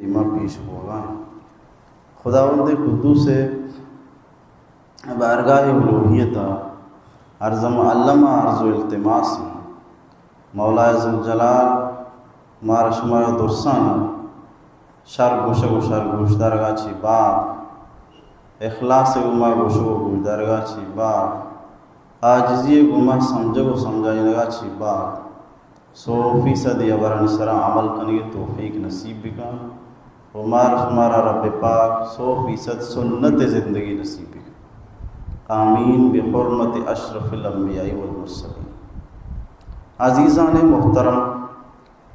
ما پیش بوگا ایں۔ خداوند قدوس ءِ بارگاہ الوہیت ءَ عرض ءُ علم ءَ عرض ءُ التماس ایں، مولا ذوالجلال مارا شمارا درساں شر گوشگ ءُ شر گوشدارگ ءَ چہ بعد، اخلاص ءِ گوما گوشگ ءُ گوشدارگ ءَ چہ بعد، عاجزی ءِ گوما سمجھگ ءُ سمجھائینگ ءَ چہ بعد، سو فیصد اے ہبرانی سرا عمل کنگ ءِ توفیق نصیب بکن ءُ مارا شمارا رب پاک سو فیصد سنت ءِ زندگی نصیب بکن۔ آمین بحرمت اشرف الانبیاء والمرسلین۔ عزیزان محترم،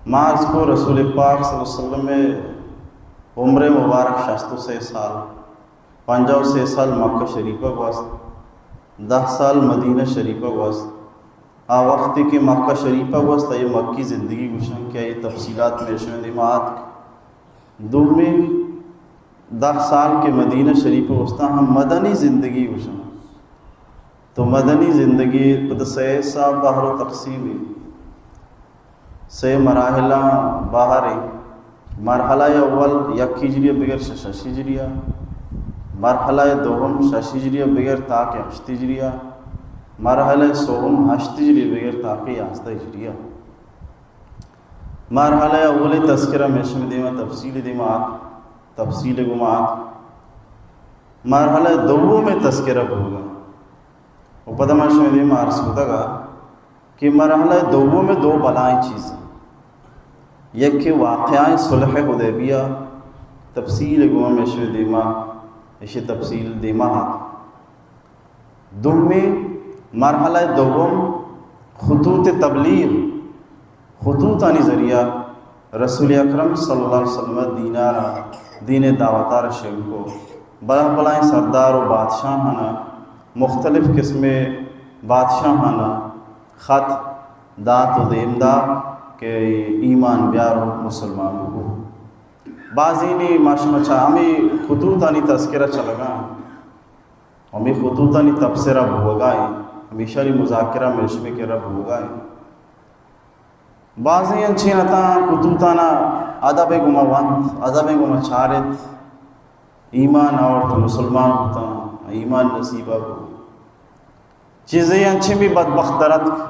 ما عرض کو رسول پاک صلی اللہ علیہ وسلم ءِ عمر مبارک شست ءُ سے سال، پنجاہ ءُ سے سال مکہ شریف ءَ گوست، دہ سال مدینہ شریف ءَ گوست۔ آ وختے کہ مکہ شریف ءَ گوست، آئی ءَ مکی زندگی گوشن کہ آئی ءِ تفصیلات مئے شمئے دیما آتک۔ دومی دہ سال کہ مدینہ شریف ءَ گوستاں ہم مدنی زندگی گوشن۔ تو مدنی زندگی پد سے حصہ بہر ءُ تقسیم ایں۔ سے مراحل ءَ بہر ایں۔ مرحلہ اول یک ہجری ءَ بگر شش، شش ہجری ءَ۔ مرحلہ دوم شش ہجری ءَ بگر تاکہ ہشت ہجری ءَ۔ مرحلہ سوم ہشت ہجری ءَ بگر تاکہ یازدہ ہجری ءَ۔ مرحلہ اول ءِ تذکرہ مئے شمئے دیما تفصیل دیما آت، تفصیل گوما آت۔ مرحلہ دوم ءِ تذکرہ بوگا۔ ءُ پدا ما شمئے دیما عرض کتگا کہ مرحلہ دوم ءِ دو بلائیں چیز، یک کہ واقعہ صلح حدیبیہ، تفصیل گوما مئے شمئے دیما، ایشی تفصیل دیما آت۔ دومی مرحلہ دوم خطوط تبلیغ، خطوطانی ذریعہ رسول اکرم صلی اللہ علیہ وسلم دین ءَ را، دین ءِ دعوت ءَ را شنگ کو۔ بلاہ بلاہیں سردار ءُ بادشاہانا، مختلف قسم ءِ بادشاہانا خط دات ءُ دیم دا کہ ایمان بیار ءُ مسلمان بو۔ بازینی ما شما چا ہمے خطوطانی تذکرہ چلگا، ہمے خطوطانی تبصرہ بوگا ایں، ہمیشانی مذاکرہ مئے شمئے کرا بوگا ایں۔ بازیں انچیں اتاں خطوطانا ادب ءِ گوما ونت، ادب ءِ گوما چارت، ایمان آورت، مسلمان بوتاں، ایمان نصیبا بو۔ چیزے انچیں بھی بدبخت در اتک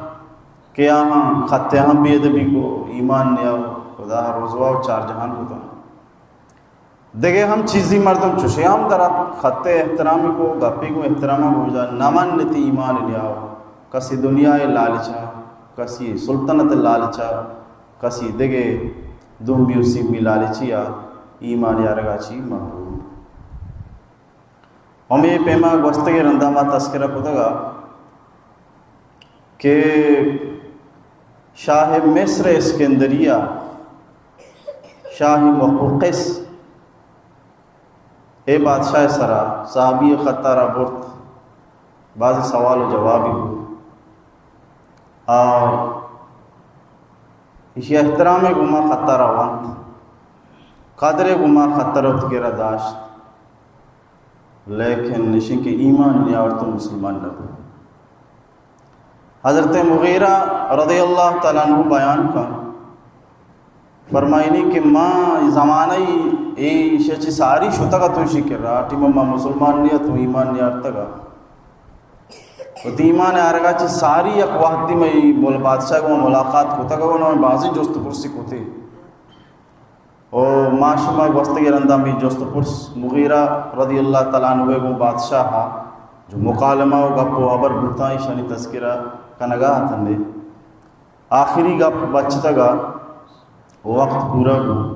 کہ آہاں خط ءَ ہم بے ادبی کو، ایمان نیا، خدا ءَ رسوا ءُ چار جہان کتاں۔ دگہ ہم چیزی مردم چوشیں ہم در ات، خط ءِ احترام کو، گپی کو احترام کو، نہ منتی ایمان نیاو، کسی دنیا ءِ لالچا، کسی سلطنت ءِ لالچا، کسی دگہ دومی ءُ سیمی لالچی ءَ ایمان یارگا چی محروم۔ ہمے پیما گوستگیں رندا ما تذکرہ کتگا کہ شاہ مصر اسکندریہ، شاہ مقوقس، اے بادشاہ سرا صحابی خط ءَ را برت، بعضی سوال ءُ جوابی بو۔ اور ایشی احترام ءِ گوما خط ءَ را ونت، قدر ءِ گوما خط ءَ را وت گرا داشت۔ لیکن نشین کہ ایمان نیاورت ءُ مسلمان نہ بو۔ حضرت مغیرہ رضی اللہ تعالی عنہ بیان کن، فرمائنی کہ ما زمانہ ای ایشی چی ساری شتگ اتوں ایشی کرا، ٹیم ما مسلمان نیا تو ایمان نیارتگا۔ و ایمان آرگا چی ساری یک وحدی مئی مول بادشاہ گوں ملاقات کتگ و بازی جست پرسی کتی۔ و ما شما گوستگی رندا می جست و پرس مغیرہ رضی اللہ تعالی عنہ گوں بادشاہ ءَ جو مکالمہ و گپ و ہبر بوتاں، ایشانی تذکرہ کنگا اتنے۔ آخری گپ بچتگا، وقت پورا بو۔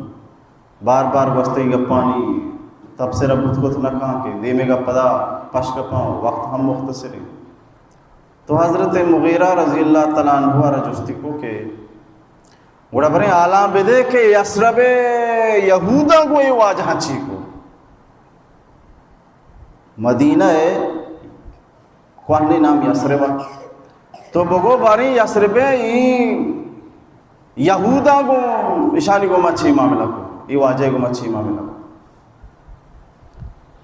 بار بار گوستگی گپانی تبصرہ بوت کت نہ کن کہ دیمے گپ پدا پش کپاں، وقت ہم مختصر ہے۔ تو حضرت مغیرہ رضی اللہ تعالی عنہ را جستی کو کہ گڑا بریں حالاں بدے کہ یثرب ءِ یہوداں گوں اے واجہاں چی کو؟ مدینہ ءِ کوہنیں نام یثرب ات۔ تو بگو باریں یثرب ءِ اے یہوداں گوں اشانی گوما چی معاملہ کو؟ اے واجہ گوما چی معاملہ کو؟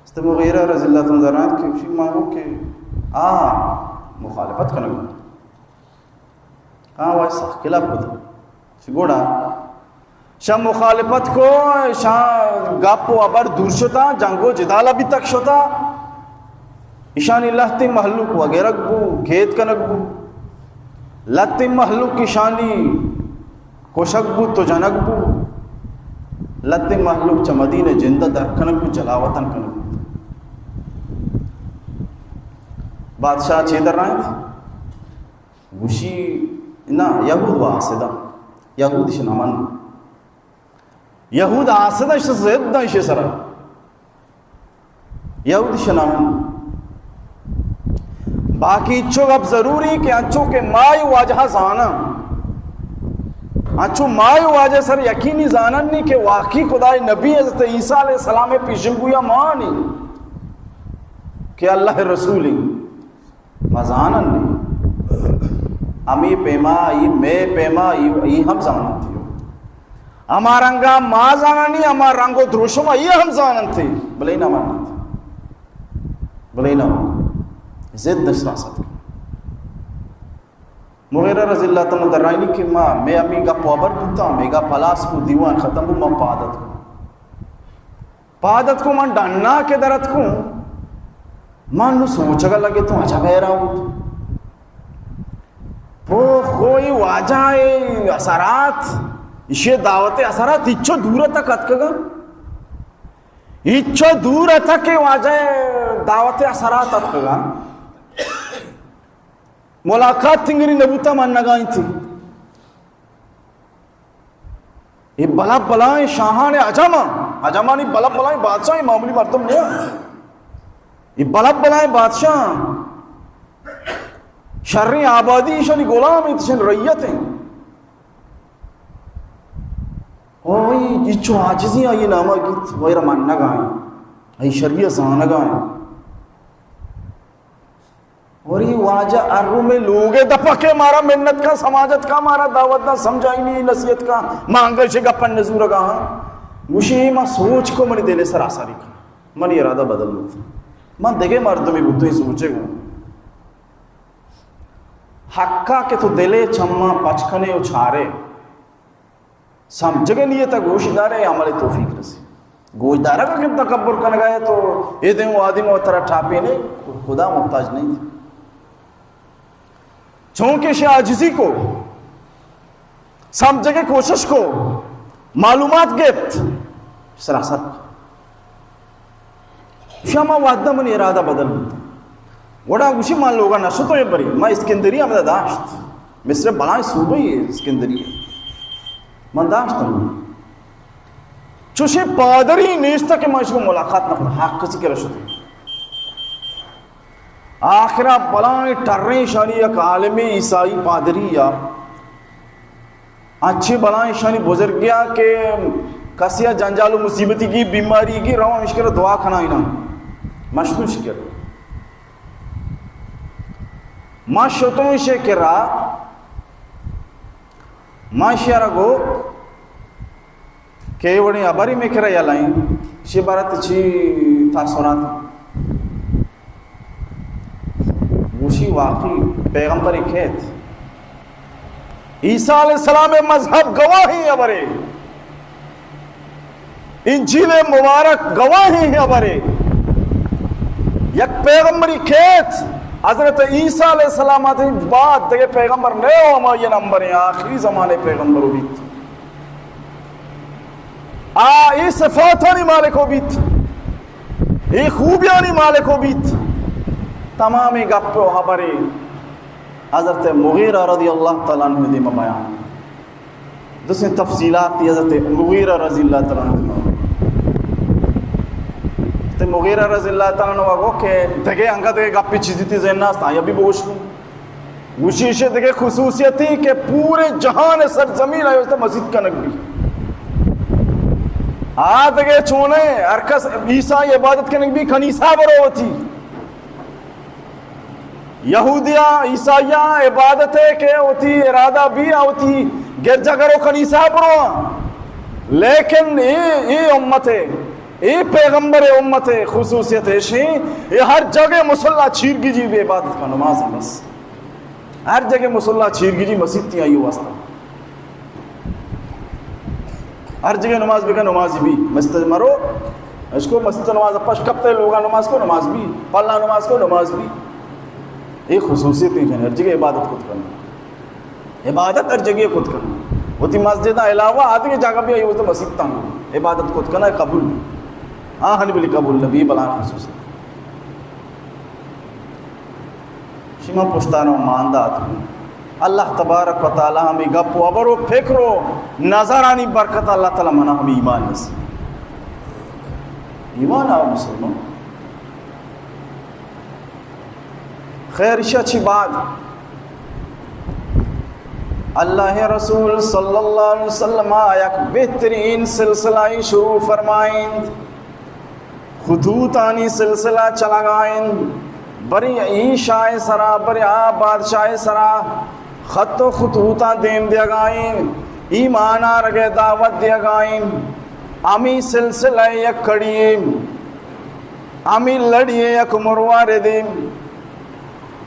حضرت مغیرہ رضی اللہ تعالی عنہ درائینت کہ اشی ما گو کہ آ مخالفت کنگ۔ آ واجہ سخت خلاف کت۔ چی گڑا شاہ مخالفت کو، شاہ گپ و ہبر دور شتا، جنگ و جدال ءَ بیتگ شتا۔ ایشانی لہتیں مہلوک وگرگ بو، کید کنگ بو۔ لہتیں مہلوک ایشانی کشگ بوت و جنگ بوت۔ لہتیں مہلوک چہ مدینہ جند ءَ در کنگ بوت، جلاوطن کنگ بوت۔ بادشاہ چے درائینت؟ گوشی، نا، یہود و حاسداں۔ یہود اش نہ من۔ یہود حاسداں، اش ضد اش سرا۔ یہودی شناون۔ باقی انچو گپ ضروری کہ انچو کہ ما اے واجہ زاناں، انچو ما اے واجہ سر یقینی زانن نی کہ واقعی خدائے نبی حضرت عیسیٰ علیہ السلام پیشن گویا مانی کہ اللہ رسولی۔ ما زانن نی۔ ہمے پیما ای، مے پیما ای، ای ہم زاننتی۔ ہما رنگا ما زاننی، ہما رنگ و دروشم ای ہم زاننتی۔ بلے نہ مننت۔ بلے نہ مننت۔ ضد اش سیاست۔ مغیرہ رضی اللہ تعالیٰ عنہ درائینی کہ ما، مے ہمے گپ و ہبر بوتاں، مے گپ ہلاس کو، دیوان ختم بو، ما پاد اتکوں۔ پاد اتکوں، من ڈنا کہ در اتکوں، من نوں سوچگ ءَ لگتوں، عجب حیران بوت۔ پو خو اے واجہ اے اثرات، ایشی دعوت اثرات ہچو دور تک اتکگاں، ہچو دور تک اے واجہ دعوت اثرات اتکگاں۔ ملاقات تنگری نبوتا، من نگائیں تھی۔ اے بلا بلائیں شاہان عجم، عجمانی بلا بلائیں بادشاہ، معمولی مردم نہیں۔ اے بلا بلائیں بادشاہ، شریں آبادی، ایشانی غلام انت، ایشانی رعیت انت۔ او، ای چو عاجزی آئی ناما گیت، ویرا من نگائیں، ای شریعت زانگائیں۔ اور ای واجہ ہر رو میں لوگ دپا کہ مارا منت کا، سماجت کا، مارا دعوت دا، سمجھائی نہیں، نصیحت کا، مانگا شے گپن نزورگا ہاں۔ گوشی، ما سوچ کو منی دل سر آسانی کا، منی ارادہ بدل لوگ۔ من دگے مردمی بوتو ہی سوچے گو۔ حقا کہ تو دلے چماں پچ کنے و چارے۔ سمجھگ ء نیت ء گوش دارے، عمل ء توفیق رسی۔ گوش دارگ ء کہ تکبر کنگ ء تو اے دیم و آ دیم و ترا ٹاپینے، خدا محتاج نہیں۔ چونکہ شے عاجزی کو، سمجھگ ء کوشش کو، معلومات گپت، سراسر۔ شما وعدہ منی ارادہ بدل بوت۔ گڑا گوشی، من لوگا نشتو اے بری، من اسکندریہ ہمدا داشت۔ مصر بلائیں صوبہ ای اسکندریہ۔ من داشت ہم۔ چوشیں پادری نیست کہ من شما ملاقات نہ کناں، ہر کسی کرا شتو۔ آخرا بلائیں ٹریں شانی یک عالم عیسائی پادری یا انچیں بلائیں شانی بزرگیا کہ کسیا جنجال و مصیبتی کی، بیماری کی، رواں اشکر دعا کنائینا۔ مشتو اشکر۔ ما شتوں اشکرا، ما اشیارا گو کہ اے وڑیں ہبری میں کرا یلائیں، اشی بارت چی تاثرات؟ گوشی، واقعی پیغمبرے کیت؟ عیسیٰ علیہ السلام مذہب گواہیں ہبرے، انجیل مبارک گواہیں ہبرے۔ یک پیغمبرے کیت؟ حضرت عیسیٰ علیہ السلام آتے بعد دگہ پیغمبر نئے، ہمائی نمبر ہیں، آخری زمانے پیغمبر بیت۔ آ اے صفاتانی مالک و بیت، اے خوبیانی مالک و بیت۔ تمامیں گپ و ہبرے حضرت مغیرہ رضی اللہ تعالیٰ عنہ دیما بیان۔ درستیں تفصیلات حضرت مغیرہ رضی اللہ تعالیٰ عنہ دیما۔ حضرت مغیرہ رضی اللہ تعالیٰ عنہ گو کہ دگہ انگت دگہ گپی چیزی تی ذہن ناست، آیا بھی بگوش۔ گوشی، ایشی دگہ خصوصیتی کہ پورے جہان سرزمین آئی واسطہ مسیت کنگ بی۔ آ دگہ چونے، ہر کس عیسائی عبادت کنگ بی، کنیسہ برو وتی۔ یہودیاں، عیسائیاں عبادت ہے کہ وتی ارادہ بی، آ وتی گرجا گھر و کنیسہ برو۔ لیکن اے، اے امت ہے، اے پیغمبر امت ہے، خصوصیت ہے شی، اے ہر جگہ مصلی چیر گی جی بے عبادت کا نماز ہے بس۔ ہر جگہ مصلی چیر گی جی مسیت تھی آئی واسطہ۔ ہر جگہ نماز بکن، نمازی بی۔ مسجد مرو، اشکو مسجد نماز پش کپتے، لوگا نماز کو، نماز بی۔ پلا نماز کو، نماز بی۔ اے خصوصیت ہیں جن، ہر جگہ عبادت کت کن۔ عبادت ہر جگہ کت کن۔ وتی مسجد علاوہ آدگہ جگہ بھی آئی وقت مسیت تانگو عبادت کت کن، قبول۔ ہاں، ہنی بلی قبول نبی، بلا خصوصیت۔ شما پشتانا مان دات۔ اللہ تبارک و تعالی ہمیں گپ و ابر و فکر و نظرانی برکت اللہ تعالی منا ہمیں ایمان نصیب۔ ایمان آو مسلمان۔ خیر، ایشا چی بعد اللہ رسول صلی اللہ علیہ وسلم یک بہترین سلسلہ شروع فرمائیں۔ خطوطانی سلسلہ چلگائیں، بری ای شاہ سرا، بری آ بادشاہ سرا خط و خطوطاں دیم دیگائیں، ایمان آرگے دعوت دیگائیں۔ ہمی سلسلہ یک کڑی، ہمی لڑی یک مرواردی۔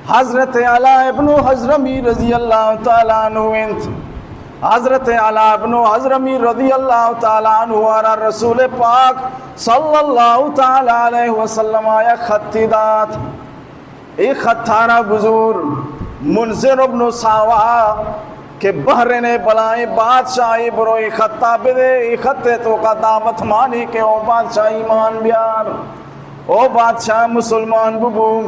حضرت علاء ابن حضرمی رضی اللہ تعالی عنہ انت۔ حضرت علاء ابن حضرمی رضی اللہ تعالی عنہ آرا رسول پاک صلی اللہ تعالی علیہ وسلم آیا خطی دات۔ اے خطارا بزور منذر ابن ساوا کہ بحرین بلائیں بادشاہی، برو اے خطا بدے، اے خط توکا دعوت مانی کہ او بادشاہ ایمان بیار۔ او بادشاہ مسلمان ببو،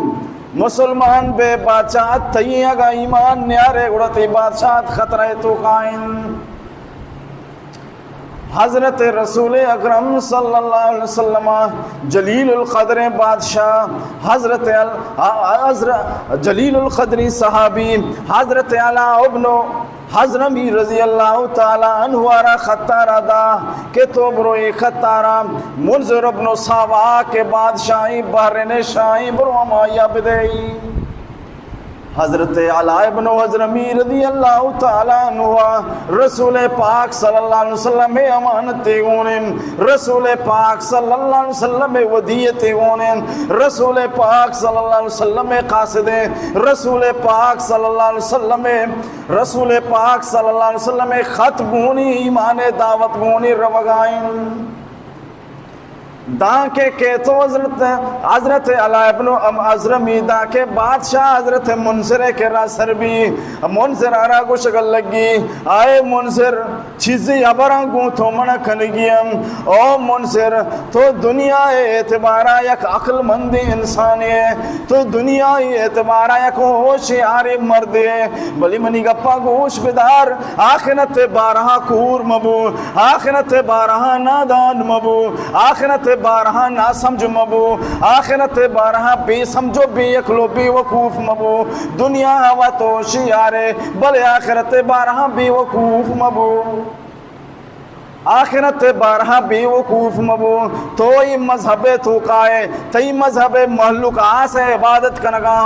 مسلمان بے، بادشاہ تئی اگا ایمان نیارے گڑا تئی بادشاہ خطرہ توکائیں۔ حضرت رسول اکرم صلی اللہ علیہ وسلم جلیل القدر بادشاہ، حضرت ال-، حضر-، جلیل القدری صحابی حضرت علاء ابن حضرمی رضی اللہ تعالی عنہ آرا خطارا دا کہ تو برو اے خطارا منذر ابن ساوا کے بادشاہی بحرین شاہی برو ہمایا بدئی۔ حضرت علاء ابن حضرمی رضی اللہ تعالی عنہ رسول پاک صلی اللہ علیہ وسلم امانت گونن، رسول پاک صلی اللہ علیہ وسلم ودیت گونن، رسول پاک صلی اللہ علیہ وسلم قاصد، رسول پاک صلی اللہ علیہ وسلم رسول پاک صلی اللہ علیہ وسلم خط گونی، ایمان دعوت گونی روگائیں۔ دانکہ کہ تو حضرت، حضرت علاء ابن ام ازرمی دانکہ بادشاہ حضرت منذر کے را سر بھی، منذر آرا گوشگ لگی، آئے منذر، چیزی ہبراں گوں تو من کنگی ہم۔ او منذر، تو دنیا اعتبارا یک عقل مند انسانے، تو دنیا اعتبارا یک ہوشیار مردے، بلے منی گپا گوش بدار، آخرت بارہا کور مبو، آخرت بارہا نادان مبو، آخرت بارہا ناسمجھ مبو، آخرت بارہا بے سمجھ و بے عقل و بے وقوف مبو۔ دنیا و تو ہوشیارے، بلے آخرت بارہا بے وقوف مبو۔ آخرت بارہا بے وقوف مبو۔ تو اے مذہب توکائے، تئی مذہب مہلوک آس عبادت کنگا،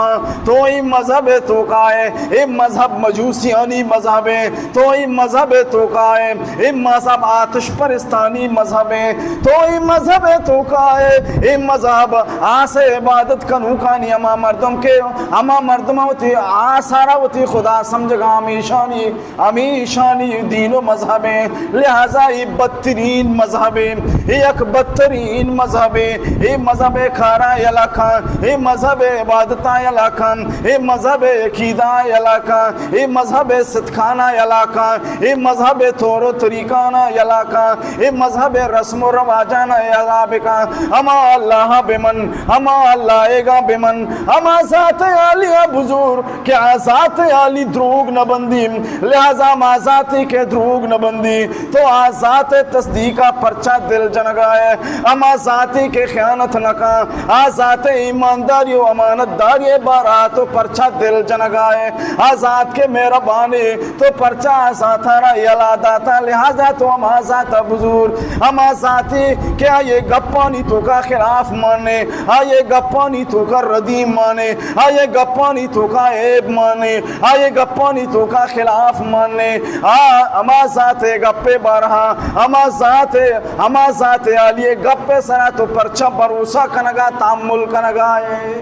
تو اے مذہب توکائے، اے مذہب مجوسیانی مذہب ہے، تو اے مذہب توکائے، اے مذہب آتش پرستانی مذہب ہے، تو اے مذہب توکائے، اے مذہب آس عبادت کنوکانی ہما مردم کے، ہما مردم وتی آسارا وتی خدا سمجھگا ہمیشانی ہمیشانی دین و مذہب ہیں، لہذا اے بدترین مذہب ہیں، اے یک بدترین مذہب ہیں۔ اے مذہب کارا یلا کن، اے مذہب عبادتا یلا کن، اے مذہب عقیدہ یلا کن، اے مذہب صدقانا یلا کن، اے مذہب طور و طریقانا یلا کن، اے مذہب رسم و رواجانا یلا بکن۔ ہما اللہ بمن، ہما اللہ ایگا بمن، ہما ذات عالیہ بزور کہ آ ذات عالی دروگ نہ بندی، لہذا ہما ذاتی کہ دروگ نہ بندی، تو آ ذات تصدیقا پرچا دل جنگا ہے؟ ہما ذاتی کہ خیانت نہ کن، آ ذات ایمانداری و امانت داری بارا تو پرچا دل جنگا ہے؟ آ ذات کہ مہربانی، تو پرچا آ ذاتارا یلا داتا؟ لہذا تو ہما ذات بزور، ہما ذاتی کہ آئیے گپانی توکا خلاف مانے، آئیے گپانی توکا ردی مانے، آئیے گپانی توکا عیب مانے، آئیے گپانی توکا خلاف مانے۔ آ ہما ذات گپے بارہا، ہما ذات، ہما ذات عالی گپے سرا تو پرچا بھروسہ کنگا، تحمل کنگا ہے؟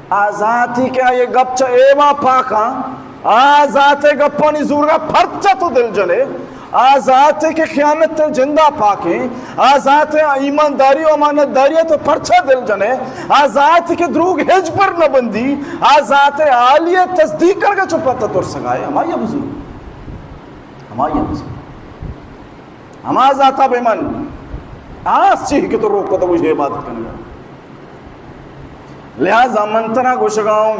آ ذاتی کہ آئیے گپ چہ عیبا پاکاں، آ ذات گپانی زورگا پرچا تو دل جنے؟ آ ذات کہ خیانت ءِ جندا پاکیں، آ ذات ایمانداری و امانتداری ءَ تو پرچا دل جنے، آ ذات کہ دروگ ہچبر نہ بندی، آ ذات عالی ءِ تصدیق کنگا چو پہ ترسگائے، ہمائی بزور، ہمائی بزور، ہما ذاتا بمن، آس چی کہ تو روک کتو عبادت کنگا۔ لہذا من ترا گوشگا اوں،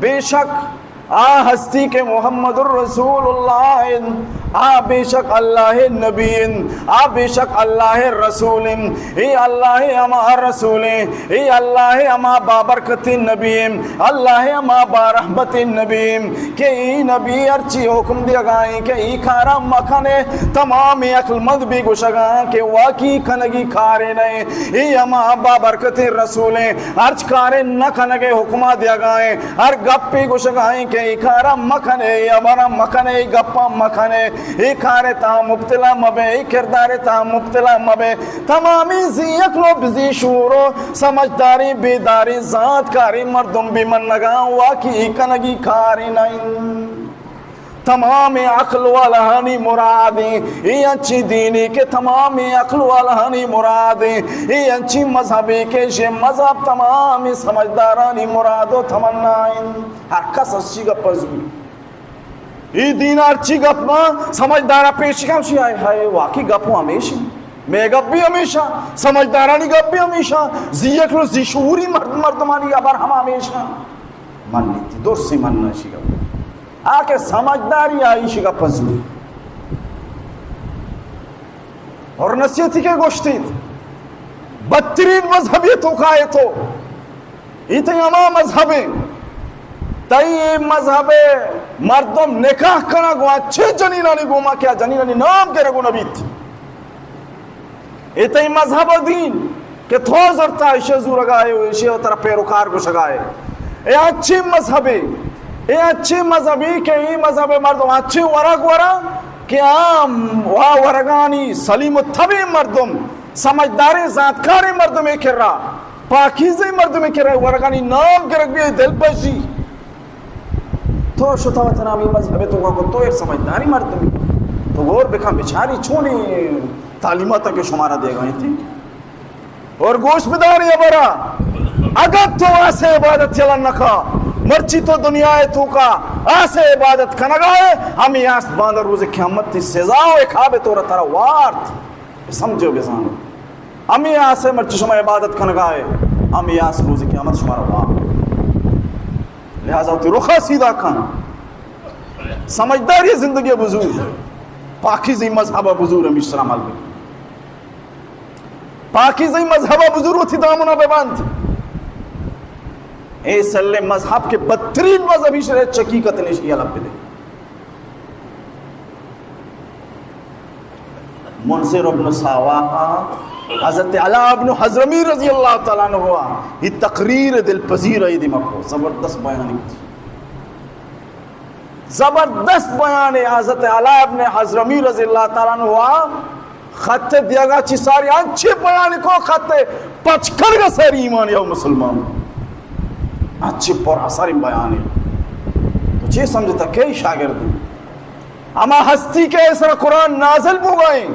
بے شک آ ہستی کہ محمد الرسول اللہ انت، آ بے شک اللہ نبی انت، آ بے شک اللہ رسول انت، اے اللہ ہما رسول انت، اے اللہ ہما بابرکتیں نبی انت، اللہ ہما بارحمتیں نبی انت کہ اے نبی ہرچی حکم دیگا انت کہ اے کارا مکنے، تمام عقل مند بی گوشگا انت کہ واقعی کنگی کارے نہ انت۔ اے ہما بابرکتیں رسول انت، ہرچ کارے نہ کنگے حکما دیگا انت، ہر گپے گوشگا انت کہ اے کارا مکنے، اے ہبرا مکنے، اے گپا مکنے، اے کارے تہا مبتلا مبے، اے کردارے تہا مبتلا مبے۔ تمامی ذی عقل و ذی شعور و سمجھداریں بیداریں زانتکاریں مردم بی منگا انت، واقعی اے کنگی کارے نہ انت۔ تمام عقل والہانی مراد انت۔ اے انچیں دینے کہ تمام عقل والہانی مراد انت۔ اے انچیں مذہبے کہ اے مذہب تمام سمجھدارانی مراد و تمنا انت۔ ہر کس ہرچی گپ زوری۔ اے دین ہرچی گپ ما سمجھدارا پیش کم شی، ہائے ہائے، واقعی گپ ہمیش انت۔ مے گپ بھی ہمیش انت، سمجھدارانی گپ بھی ہمیش انت، ذی عقل و ذی شعوری مرد، مردمانی ہبر ہم ہمیش انت۔ من نیتی، درستی من نشی گپ۔ آ کہ سمجھداری آئی شی گپ زوری۔ اور نصیحتی کہ گوشتیت، بدترین مذہبی تو کائے تو، اے تئی ہما مذہب انت، تئی اے مذہب ءِ مردم نکاح کنگ و انچیں جنینانی گوما کہ آ جنینانی نام گرگ و نبیت۔ اے تئی مذہب و دین کہ تو زرتا ایشی زورگا ئے و ایشی ترا پیروکار گوشگا ئے۔ اے انچیں مذہبے، اے انچیں مذہبے کہ اے مذہب ءِ مردم انچیں ورگ ورا کہ آ وا ورگانی سلیم الطبعیں مردم، سمجھداریں زانتکاریں مردمے کرا، پاکیزیں مردمے کرا ورگانی نام گرگ بی، دل پشی۔ تو شتا وتنا ہمے مذہب ءِ توکا کت، تو یک سمجھداریں مردمے۔ تو غور بکن بچاری چونیں تعلیماتاں کہ شمارا دیگا انت۔ اور گوش بدارے ہبرا، اگر تو آس ءِ عبادت یلہ نکا، مرچی تو دنیا ءِ توکا آس ءِ عبادت کنگا ئے، ہمے آس باندا روز قیامت تئی سزا و عقاب ءِ طورا ترا وارت۔ سمجھو بزانو۔ ہمے آس ءِ مرچی شما عبادت کنگا ئے، ہمے آس روز قیامت شمارا وارت۔ لہذا وتی رخا سیدھا کن۔ سمجھداری زندگی بزور۔ پاکیزیں مذہب بزور، ہمیش سرا عمل بکن۔ پاکیزیں مذہب بزور، وتی دامنا ببند۔ اے سلیں مذہب کہ بدترین مذہب، ایشی ءَ چکی کتنے، ایشی ءَ لب بدے۔ منذر ابن ساوا ءَ حضرت علاء ابن حضرمی رضی اللہ تعالی عنہ ءَ اے تقریر دلپذیر ءَ دیما کو، زبردست بیان کت۔ زبردست بیان حضرت علاء ابن حضرمی رضی اللہ تعالی عنہ ءَ خط دیگا چی ساری انچے بیان کو، خط پچ کنگا ساری ایمان یا مسلمان۔ انچے پر اثر بیانے۔ تو چے سمجھتا کئی شاگرد؟ ہما ہستی کہ سر قرآن نازل بوگائیں،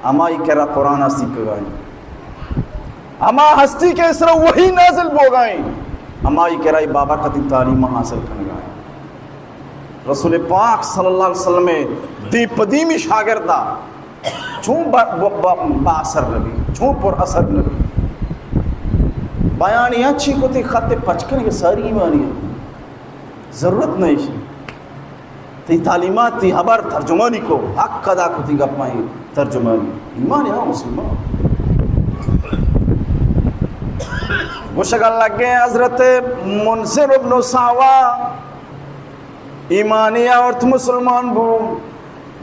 ہمائی کرا قرآن ءَ سیکھگائیں۔ ہما ہستی کہ سر وحی نازل بوگائیں، ہمائی کرا بابرکتیں تعلیم حاصل کنگائیں۔ رسول پاک صلی اللہ علیہ وسلم دی پدیمی شاگردا چون با، با، با، با اثر نبی، چون پر اثر نبی۔ بیانی انچی کو تئی خط پچ کنگا ساری ایمانی ضرورت نہیں۔ تئی تعلیمات، تئی ہبر ترجمانی کو، حق ادا کو تئی گپانی ترجمانی۔ ایمان یا مسلمان۔ گوشگا لگے حضرت منذر ابن ساوا ایمانی آورت، مسلمان بو۔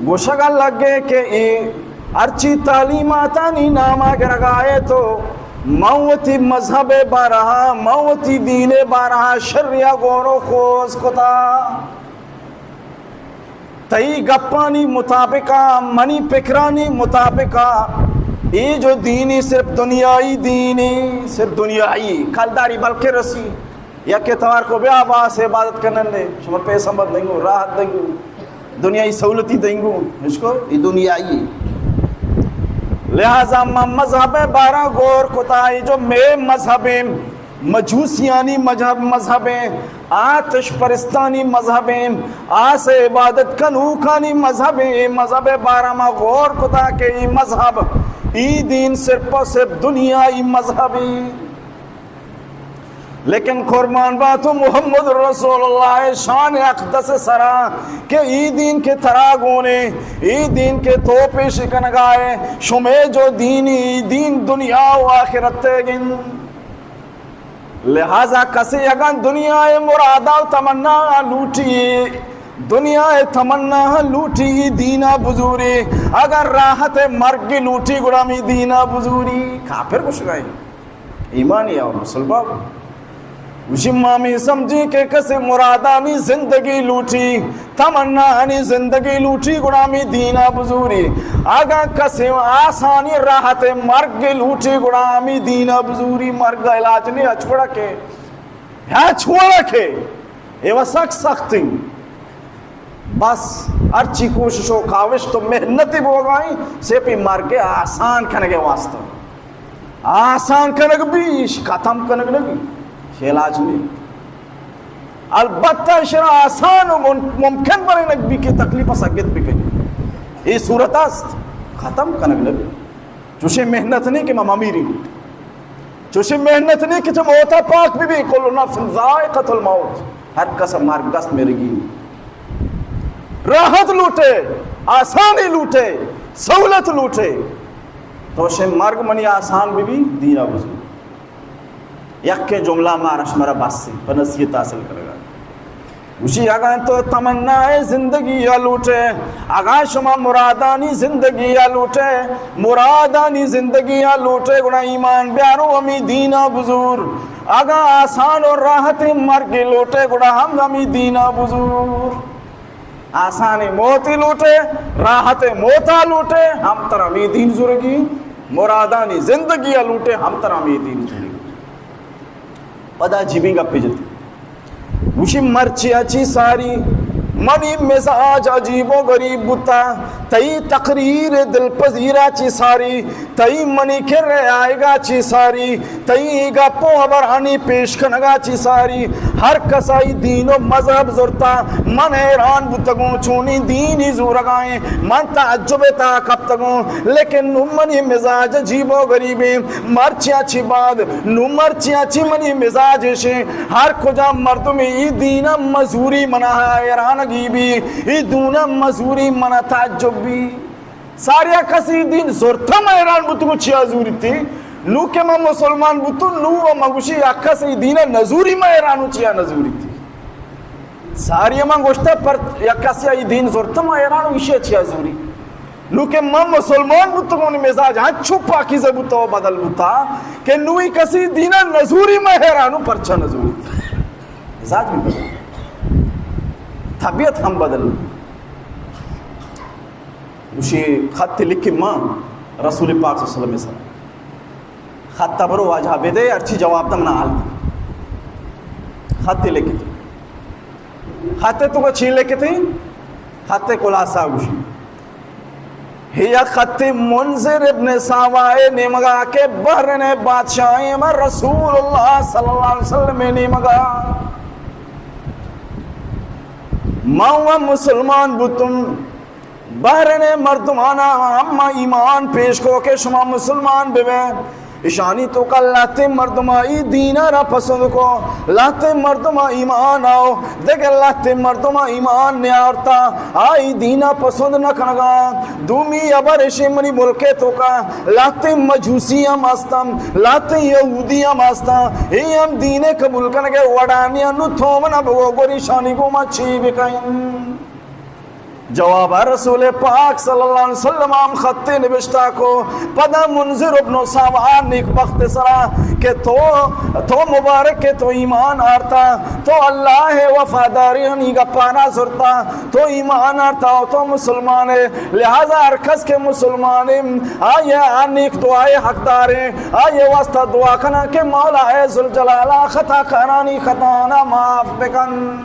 گوشگا لگے کہ اے ہرچی تعلیماتانی ناما گرگا ئے تو، من وتی مذہب بارہا، من وتی دین بارہا شریا گورو خوز کتا۔ تئی گپانی مطابقا، منی پکرانی مطابقا، اے جو دینی صرف دنیائی دینی، صرف دنیائی کلداری بلکہ رسی۔ یک اتوار کو بیا باس عبادت کنن دے، شما پیسہ مت دنگو، راحت دنگو۔ دنیائی سہولتی دئیں گوں، اشکو، اے دنیائی۔ لہذا ما مذہب ءِ بارہ غور کتا، اے جو مئے مذہب ایں، مجوسیانی مذہب، مذہب ایں، آتش پرستانی مذہب ایں، آس ءِ عبادت کنوکانی مذہب ایں، اے مذہب ءِ بارہ ما غور کتا کہ اے مذہب، اے دین صرف و صرف دنیائی مذہب ایں۔ لیکن قربان باتوں محمد رسول اللہ ءِ شان اقدس ءِ سرا کہ اے دین کہ ترا گون ایں، اے دین کہ تو پیش کنگا ئے، شمئے جو دین ایں، اے دین دنیا و آخرت ءِ گند۔ لہذا کسے اگاں دنیا ءِ مرادا و تمنا لوٹی، دنیا ءِ تمنا لوٹی، اے دین ءَ بزوری، اگاں راحت ءِ مرگ لوٹی، گڑا ہمے دین ءَ بزوری۔ کافر گوشگا ایں۔ ایمانی اور مسلمان۔ گوشی، ما ہمے سمجھی کہ کسے مرادانی زندگی لوٹی، تمناانی زندگی لوٹی، گڑا ہمے دین ءَ بزوری۔ اگاں کسے آسانی راحت مرگ لوٹی، گڑا ہمے دین ءَ بزوری۔ مرگ ءِ علاج نی، ہچ وڑا کہ، ہچ وڑا کہ، اے و سک سخت ایں۔ بس ہرچی کوشش و کاوش تو محنت بوگا ایں، صرف اے مرگ ءِ آسان کنگ ءِ واسطہ۔ آسان کنگ بی، ایش ختم کنگ نہ بی، ایش علاج نی۔ البتہ ایشرا آسان و مم-، ممکن بنینگ بی کہ تکلیف سگت بکنی۔ اے صورت است، ختم کنگ نہ بی۔ چوشیں محنت نی کہ ما ممیری۔ چوشیں محنت نی کہ چہ موتا پاک بی بی، کل نفس ذائقۃ الموت۔ ہر کس مرگ است، مرگی۔ راحت لوٹے، آسانی لوٹے، سہولت لوٹے، تو شے مرگ منی آسان بی بی، دین ءَ بزور۔ یکیں جملہ مارا شمارا بس ایں، پہ نصیحت حاصل کنگا۔ گوشی، اگاں تو تمنائے زندگی ءَ لوٹے، اگاں شما مرادانی زندگی ءَ لوٹے، مرادانی زندگی ءَ لوٹے، گڑا ایمان بیارو ہمے دین ءَ بزور۔ اگاں آسان و راحتیں مرگے لوٹے، گڑا ہم ہمے دین ءَ بزور۔ آسانیں موتے لوٹے، راحتیں موتا لوٹے، ہم ترا ہمے دین زورگی، مرادانی زندگی ءَ لوٹے، ہم ترا ہمے دین زورگی۔ پدا عجیبیں گپے جتی۔ گوشی، مرچی ءَ چی ساری منی مزاج عجیب و غریب بوتا، تئی تقریر دلپذیرا چی ساری، تئی منی کرا آئیگا چی ساری، تئی اے گپ و ہبرانی پیش کنگا چی ساری، ہر کسائی دین و مذہب زرتا، من حیران بوتگوں، چونیں دینی زورگائیں، من تعجب تا کپتگوں، لیکن نوں منی مزاج عجیب و غریبیں۔ مرچیاں چی بعد، نوں مرچیاں چی منی مزاج ایشیں، ہر کجا مردم اے دین ءَ مزوری منا حیرانگی بی، اے دین ءَ مزوری منا تعجب بی۔ ساریا کسی دین زرتا ما حیران بوتگوں چیا زوریتی؟ نوں کہ ما مسلمان بوتوں، نوں و ما گوشی یک کسی دین ءَ نزوری ما حیرانوں چیا نزوریتی؟ ساری من گوشتا پر یک کسی ای دین زرتا ما حیرانوں ایشی چیا زوری؟ نوں کہ من مسلمان بوتگوں، منی مزاج ہنچو پاکیزہ بوتا و بدل بوتا کہ نوں ای کسی دین ءَ نزوری، من حیرانوں پرچا نزوری۔ مزاج بھی بدل، طبیعت ہم بدل۔ گوشی، خط لکھی ما رسول پاک صلی اللہ علیہ وسلم سر۔ خط برو واجہ بدے، ہرچی جواب دا منا حال۔ خط لکھتے۔ خط تو کا چی لکھتے؟ خط خلاصہ گوشی۔ ہی یک خط منذر ابن ساوا نیمگا کہ بحرین بادشاہ ما رسول اللہ صلی اللہ علیہ وسلم نیمگا۔ ما و مسلمان بوتم۔ بحرین مردمانا ہم ایمان پیش کو کہ شما مسلمان ببے۔ اشانی توکا لہتیں مردما ای دین ءَ را پسند کو، لہتیں مردما ایمان آؤ، دگہ لہتیں مردما ایمان نیارتا، آئی دین ءَ پسند نہ کنگا۔ دومی ہبر اشی، منی ملک ءِ توکا لہتیں مجوسی ہم ہستن، لہتیں یہودی ہم ہستن، اے ہم دین ءِ قبول کنگ ءِ وڑانی، نوں تو منا بگو گوری اشانی گوما چی بکن؟ جواب رسول پاک صلی اللہ علیہ وسلم ہم خطے نبشتہ کو۔ پدا منذر ابن ساوا نیک بخت سرا کہ تو، تو مبارک کہ تو ایمان آرتا، تو اللہ ءِ وفادارانی گپانا زرتا، تو ایمان آرتا و تو مسلمان ئے۔ لہذا ہر کس کہ مسلمان ئے، آئی ءَ آ نیک دعائے حقدار ایں، آئی ءِ واسطہ دعا کناں کہ مولا اے ذوالجلال، خطا کارانی خطانا معاف بکن۔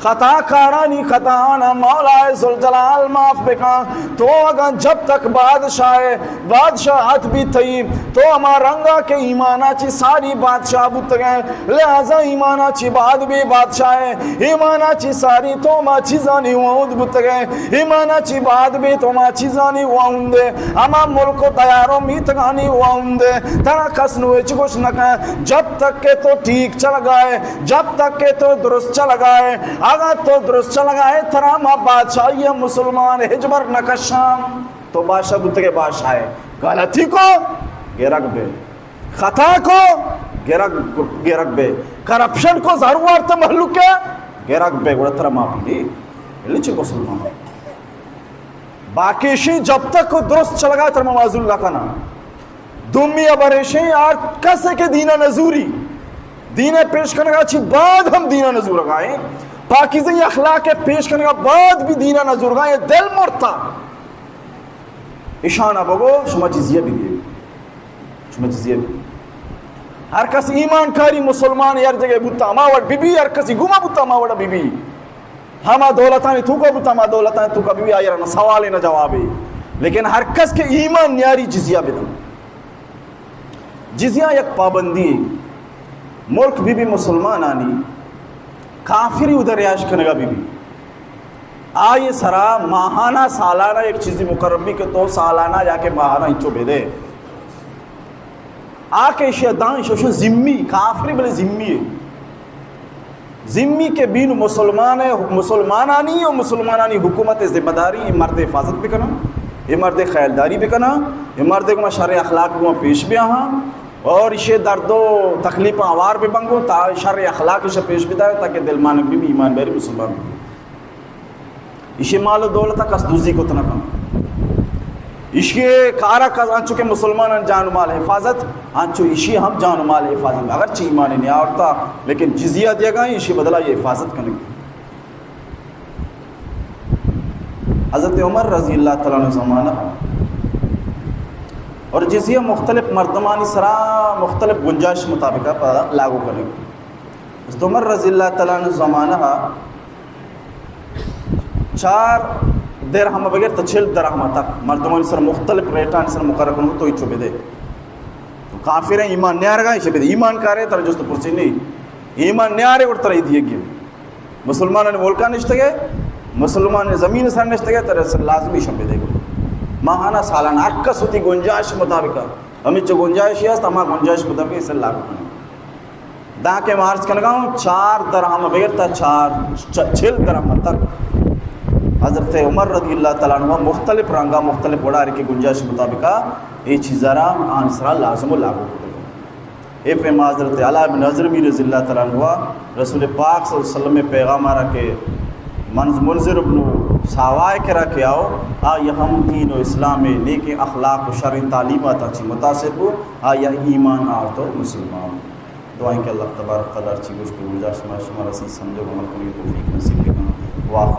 خطا کارانی خطاہانا مولا ذوالجلال معاف بکن۔ تو اگاں جب تک بادشاہ ئے، بادشاہت بی تئی، تو ہما رنگا کہ ایمانا چی ساری بادشاہ بوتگ ئے، لہذا ایمانا چی بعد بی بادشاہ ئے، ایمانا چی ساری تو ہما چیزانی واہند بوتگ ئے، ایمانا چی بعد بی تو ہما چیزانی واہند ئے، ہما ملک و دیار و میتگانی واہند ئے۔ ترا کس نوں ہچ گوش نہ کن، جب تک کہ تو ٹھیک چلگا ئے، جب تک کہ تو درست چلگا ئے، اگاں تو درست چلگا ئے، ترا ما بادشاہی ءَ مسلمان ہچبر نہ کشاں۔ تو بادشاہ بوتگ ئے، بادشاہ ئے، غلطی کو، گرگ بے۔ خطا کو، گرگ، گرگ بے۔ کرپشن کو، زر وارت مہلوک ءَ، گرگ بے، گڑا ترا معافی دی۔ بلے چہ مسلمان۔ باقی شی جب تک کو درست چلگا ئے، ترا ما معزول نہ کناں۔ دومی ہبر ایشیں، ہر کسے کہ دین ءَ نزوری، دین ءِ پیش کنگا چی بعد ہم دین ءَ نزورگا ایں، پاکیزہ اخلاق ءِ پیش کنگا بعد بھی دین ءَ نزورگا ایں، دل مرتا، اشانا بگو شما جزیہ بدیے، شما جزیہ بدیے۔ ہر کس ایمان کاری مسلمان ہر جگہ بوتا ہما وڑ بی بی، ہر کسی گما بوتا ہما وڑ بی بی، ہما دولتانی توکا بوتا ہما دولتانی توکا بی بی، آئی را نہ سوالے نہ جوابے، لیکن ہر کس کہ ایمان نیاری جزیہ بدن۔ جزیہ یک پابندی، ملک بی بی مسلمانانی، کافری ادھر رہائش کنگا بی بی، آئی سرا ماہانہ سالانہ یک چیزی مقرر بی کہ تو سالانہ یا کہ ماہانہ انچو بدے۔ آ کہ ایشی داں، ایشی شو ذمی، کافری بلے ذمی ہے۔ ذمی کہ بین مسلمان ہے، مسلمانانی و مسلمانانی حکومت ذمہ داری اے مرد حفاظت بکناں، اے مرد خیالداری بکناں، اے مرد گما شر اخلاق گما پیش بیاہاں اور ایشی درد و تکلیف آوار ببنگو تا شر اخلاق ایشی پیش بدار تاکہ دل مانگ بی ایمان بیاری مسلمان بی۔ ایشی مال و دولت کس دزی کت نہ کن۔ ایشی کارا کس انچو کہ مسلمانان جان و مال حفاظت، انچو ایشی ہم جان و مال حفاظت۔ اگرچہ ایمان نیاورتا، لیکن جزیہ دیگا، ایشی بدلا یہ حفاظت کنگی۔ حضرت عمر رضی اللہ تعالی عنہ زمانہ اور جزیہ مختلف مردمانی سرا مختلف گنجائش مطابق پدا لاگو کنگی۔ حضرت عمر رضی اللہ تعالی عنہ زمانہ چار درہم بگر تا چل درہم تک مردمانی سر مختلف ریٹانی سر مقرر کنو تو ایچو بدے۔ کافر ہیں، ایمان نیارگا ایشی بدے، ایمان کارے تر جست پرسی نہیں، ایمان نیارے اور تر دیگی۔ مسلمان نے ملکا نشتگے، مسلمان نے زمین سر نشتگے، تر لازمی شم بدے گو۔ ماہانہ سالانہ ہر کس ہوتی گنجائش مطابق، ہمیں چو گنجائشی است، ہما گنجائش مطابق اسے لاگو کنو۔ داں کہ ما عرض کنگا ہوں، چار درہم بگر تا چار، چ-، چل درہم تک حضرت عمر رضی اللہ تعالی عنہ مختلف رنگا، مختلف وڑا ہر کہ گنجائش مطابقا اے چیزا را آن سرا لازم و لاگو کتگ۔ اے پیما حضرت علاء بن حضرمی رضی اللہ تعالی عنہ رسول پاک صلی اللہ علیہ وسلم پیغام را کہ منز-، منذر ابن ساوائے کرا کہ آؤ، آئی ہم دین و اسلام نیک اخلاق و شر تعلیمات چی متاثر بو، آئی ایمان آورت و مسلمان۔ دعائیں کہ اللہ تبارک و تعالی ہرچی گوشت و گزاشت ما شما رسی سمجھ و عمل کنگی توفیق نصیب بکن۔ وآخر